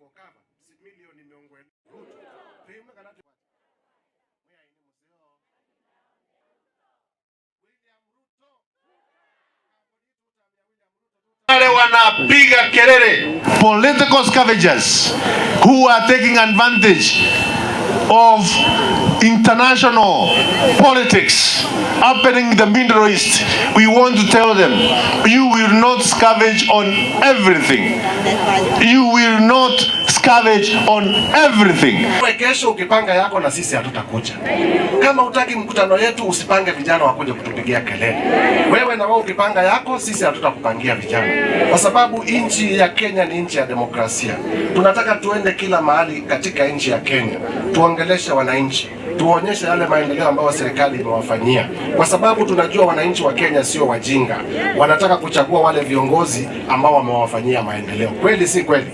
Iko cover milioni miongo Ruto. Tuime kana Mwia ini museo. William Ruto. Wale wanapiga kelele, political scavengers who are taking advantage of international politics happening in the Middle East. We want to tell them, you will not scavenge on everything. You will not scavenge on everything. Kesho ukipanga yako na sisi hatutakuja. Kama hutaki mkutano yetu, usipange vijana wakuja kutupigia kelele. Wewe na wewe ukipanga yako, sisi hatutakupangia vijana, kwa sababu nchi ya Kenya ni nchi ya demokrasia. Tunataka tuende kila mahali katika nchi ya Kenya, tuongeleshe wananchi, tuonyeshe yale maendeleo ambayo serikali imewafanyia, kwa sababu tunajua wananchi wa Kenya sio wajinga, wanataka kuchagua wale viongozi ambao wamewafanyia maendeleo. Kweli si kweli?